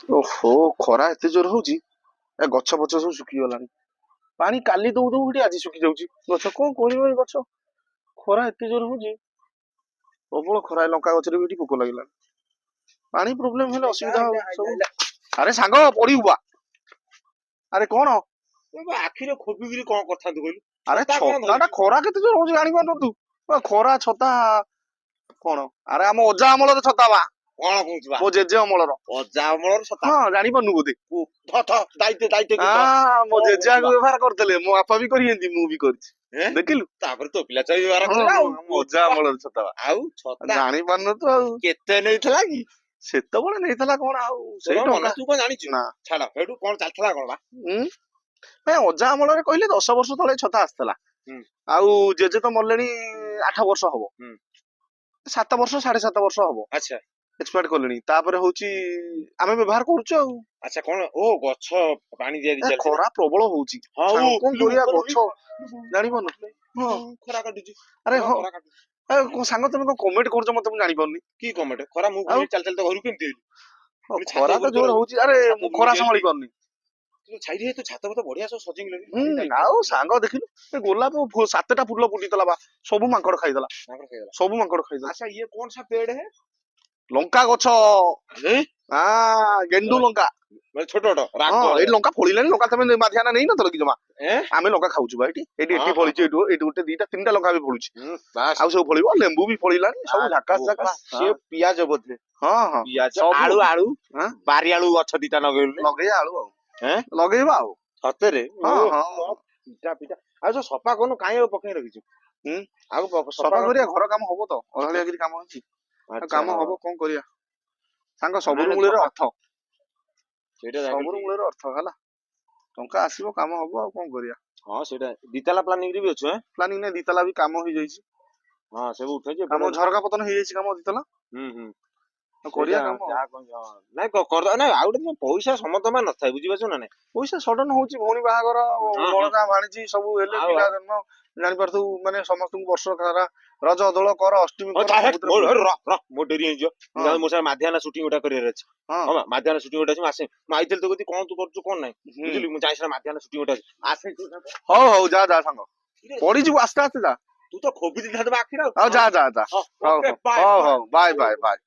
ଓହୋ, ଖରା ଏତେ ଜୋର ହଉଛି, ଏ ଗଛ ଫଛ ସବୁ ଶୁଖିଗଲାଣି। ପାଣି କାଲି ଦଉ ଦଉ ଏଠି ଆଜି ଶୁଖି ଯାଉଛି ଗଛ। କଣ କରିବ ଏ ଗଛ? ଖରା ଏତେ ଜୋର ହଉଛି, ପ୍ରବଳ ଖରା। ଏ ଲଙ୍କା ଗଛରେ ବି ଏଠି ପୋକ ଲାଗିଲାଣି। ପାଣି ପ୍ରୋବ୍ଲେମ ହେଲେ ଅସୁବିଧା ହବ ସବୁ। ଆରେ ସାଙ୍ଗ, ପଡିବୁ ବା। ଆରେ କଣ? ଆଖିରେ ଖୋବିକିରି କଣ କରିଥାନ୍ତୁ କହିଲୁ? ଆରେ ଛତା କଣ ଛତା ଟା ଧରିଛୁ? ଖରା କେତେ ଜୋର ହଉଛି ଜାଣିପାରୁନୁ ତୁ? ବା ଖରା ଛତା କଣ? ଆରେ ଆମ ଅଜା ଅମଳର ଛତା ବା। କଣ କହୁଛୁ ବା? ମୋ ଜେଜେ ଅମଳର। ଅଜା ଅମଳର ଛତା? ହଁ, ଜାଣିପାରୁନୁ ବୋଧେ। ଧ ଧ, ଦାୟିତ୍ୱ ଦାୟିତ୍ୱ। ମୋ କଣ ଜେଜେ ଆଗ କହୁଛୁ ବା? ବ୍ୟବହାର କରିଥିଲେ, ମୋ ବାପା ବି କରିଛନ୍ତି, ମୁଁ ବି କରିଛି। ଏଁ? ଦେଖିଲୁ? ତାପରେ ତୋ ପିଲା ଛୁଆ ବି ବ୍ୟବହାର ହଁ, କଲେ ଆଉ। ଆମ ଅଜା ଅମଳର ଛତା ବା। ଆଉ ଛତା ଜାଣିପାରୁନୁ ତୁ ଆଉ। କେତେ ନେଇଥିଲା କି? ସେତେବେଳେ ନେଇଥିଲା କଣ ଆଉ ସେଇ ତୋର ଟଙ୍କା ମନେ, ତୁ କଣ ଜାଣିଛୁ? ନା। ଛାଡ, ସେଇଠୁ କଣ ଚାଲିଥିଲା କଣ ବା? ଉଁ ନାଇଁ, ଅଜା ଅମଳରେ କହିଲେ 10 ବର୍ଷ ତଳେ ଛତା ଆସିଥିଲା। ଆଉ ଜେଜେ ତ ମଲେଣି 8 ବର୍ଷ ହବ। 7 ବର୍ଷ, 7.5 ବର୍ଷ ହବ। ଏକ୍ସପାୟାର୍ଡ କଲେଣି। ତାପରେ ହଉଛି ଆମେ ବ୍ୟବହାର କରୁଛୁ ଆଉ। ଆଚ୍ଛା, କଣ ଓ ଗଛ ପାଣି ଦିଆ ଏ ଚାଲିଛି? ଖରା ପ୍ରବଳ ହଉଛି। ହଉ। ସାଙ୍ଗ, କଣ କରିବା ଗଛ ଜାଣିପାରୁନୁ? ହଁ। ଖରା କାଟୁଛି। ଆରେ ହଁ। ଖରା କାଟୁଛି। ଏ କଣ ସାଙ୍ଗ, ତମେ କଣ କମେଣ୍ଟ କରୁଛ ମତେ, ମୁଁ ଜାଣିପାରୁନି। କି କମେଣ୍ଟ? ଖରା ମୁଁ ଆଉ? ଚାଲି ଚାଲି ତ ଘରକୁ କେମିତି ଆଇଲି? ହଁ, ପୁଣି ଛାତ ଖରା ତ ଉପରେ ଜୋର ହଉଛି। ଆରେ ଛାତ ମୁଁ ଉପରକୁ ଖରା ଯାଇଥିଲି। ସମ୍ଭାଳି ପାରୁନି। ତୁ ଛାଇ ତୁ ଛାତ ଉପରେ ତ ବଢିଆ ସବୁ ସଜେଇକି ଲଗେଇ। ଆଉ ସାଙ୍ଗ ଦେଖିଲୁ, ଏ ଗୋଲାପ 7ଟା ଫୁଲ ଫୁଟିଥିଲା ବା, ସବୁ ମାଙ୍କଡ ଖାଇଦେଲା। ମାଙ୍କଡ ଖାଇଗଲା। ସବୁ ମାଙ୍କଡ ଖାଇଦେଲା। ଆଚ୍ଛା, ଇଏ କଣ ସା ପେଡ ହେ? ଲଙ୍କା ଗଛ। ଏ? ଗେଣ୍ଡୁ ଲଙ୍କା। ମାନେ ଛୋଟ ଛୋଟ ରାଗ। ହଁ, ଏଇଠି ଲଙ୍କା ଫଳିଲାଣି। ଲଙ୍କା ତମେ ମାଧିଆନା ନେଇନଥିଲ କି ଜମା? ଏ? ଆମେ ଲଙ୍କା ଖାଉଛୁ ବା ଏଇଠି ଏଇଠି ଏଠି ଫଳିଛି। ଏଇଠୁ ଏଇଠି ଗୋଟେ, ଦିଟା, ତିନିଟା ଲଙ୍କା ବି ଫଳୁଛି। ବାସ୍। ଆଉ ସବୁ ଫଳିବ। ଲେମ୍ବୁ ବି ଫଳିଲାଣି, ସବୁ ଝାକାସ ଝାକାସ। ସିଏ ପିଆଜ ବୋଧେ? ହଁ। ପିଆଜ। ସବୁ। ଆଳୁ ଆଳୁ। ଆଁ? ବାରି ଆଳୁ ଗଛ ଦିଟା ଲଗେଇଲୁ? ଲଗେଇବା ଆଳୁ ଆଉ। ଏଁ? ଲଗେଇବା ଆଉ। ସତରେ? ହଁ। ପିଟା ପିଟା ଆଉ ଯୋଉ ସଫା କରୁନୁ କାଇଁ, ଆଉ ପକେଇ ରଖିଛୁ? ହୁଁ। ଆଉ ସଫା କରିବା, ଘର କାମ ହବ ତ, ଅଧାଳିଆ କରି କାମ ଅଛି ଆଉ। ଆଚ୍ଛା, କାମ ହଁ। ହବ, କଣ କରିବା ସାଙ୍ଗ? ସବୁରୁ ନାଇଁ, ମୂଳରେ ସଫା- ଅର୍ଥ। ସେଇଟା ଜାଗା ସବୁରୁ ଠିକ। ମୂଳରେ ଅର୍ଥ ହେଲା, ଟଙ୍କା ଆସିବ, କାମ ହବ, ଆଉ କଣ କରିବା? ହଁ, ସେଇଟା ଦିତାଲା ପ୍ଲାନିଂ ରେ ବି ଅଛୁ ଏଁ? ପ୍ଲାନିଂ ନାଇଁ, ଦିତାଲା ବି କାମ ହେଇଯାଇଛି। ହଁ, ସବୁ ଉଠେଇଛି। କାମ ଝରକା ପତନ ହେଇଯାଇଛି, କାମ ଦିତାଲା। ହୁଁ ହୁଁ ଆଉ କରିବା ସେଇଟା କାମ। ଯାହା କହୁଛୁ, ହଁ। ନାଇଁ, କରିଦବା। ନାଇଁ, ଆଉ ଗୋଟେ ଜିନିଷ, ପଇସା ସମସ୍ତଙ୍କ ପାଖରେ ନଥାଏ, ବୁଝିପାରୁଛୁ ନା ନାଇଁ? ପଇସା ସଡନ ହଉଛି, ଭଉଣୀ ବାହାଘର, ହଁ। ବଳଦା ଭାଣିଜି ସବୁ ହେଲେ, ଆଉ- ପିଲା ଜନ୍ମ, ଜାଣିପାରୁଥିବୁ, ମାନେ ସମସ୍ତଙ୍କୁ ବର୍ଷ ସାରା ରଜ ଦୋଳ କର, ଅଷ୍ଟମୀ ହଁ, କର, ଛାଡ, ସବୁଥିରେ ମୋର ପଇସା। ର ର, ମୋ ଡେରି ହେଇଯିବ। ହଁ। ମୋ ସାଙ୍ଗେ ମାଧ୍ୟାହ୍ନ ସୁଟିଂ ଗୋଟା କରିବାର ଅଛି। ହଁ। ହଁ ବା, ମାଧ୍ୟାହ୍ନ ସୁଟିଂ ଗୋଟେ ଅଛି। ମୁଁ ଆସେ, ମୁଁ ଆଇଥିଲି ତ କତି, କଣ ତୁ କରୁଛୁ କଣ ନାଇଁ। ବୁଝିଲୁ, ମୁଁ ଯାଇ ସିନା ମାଧ୍ୟାହ୍ନ ସୁଟିଂ ଗୋଟେ ଅଛି, ଆସେ। ହଉ ହଉ, ଯା ଯା ସାଙ୍ଗ, ପଡିଯିବୁ, ଆସ୍ତେ ଆସ୍ତେ ଯା। ତୁ ତ ଖୋବି ଦେଇଥାନ୍ତୁ ଆଖିରେ ଆଉ। ଆଉ ଯା ଯା ଯା। ହଁ, ହଉ। Okay, bye. ହଉ ହଉ, ବାଏ ବାଏ ବାଏ।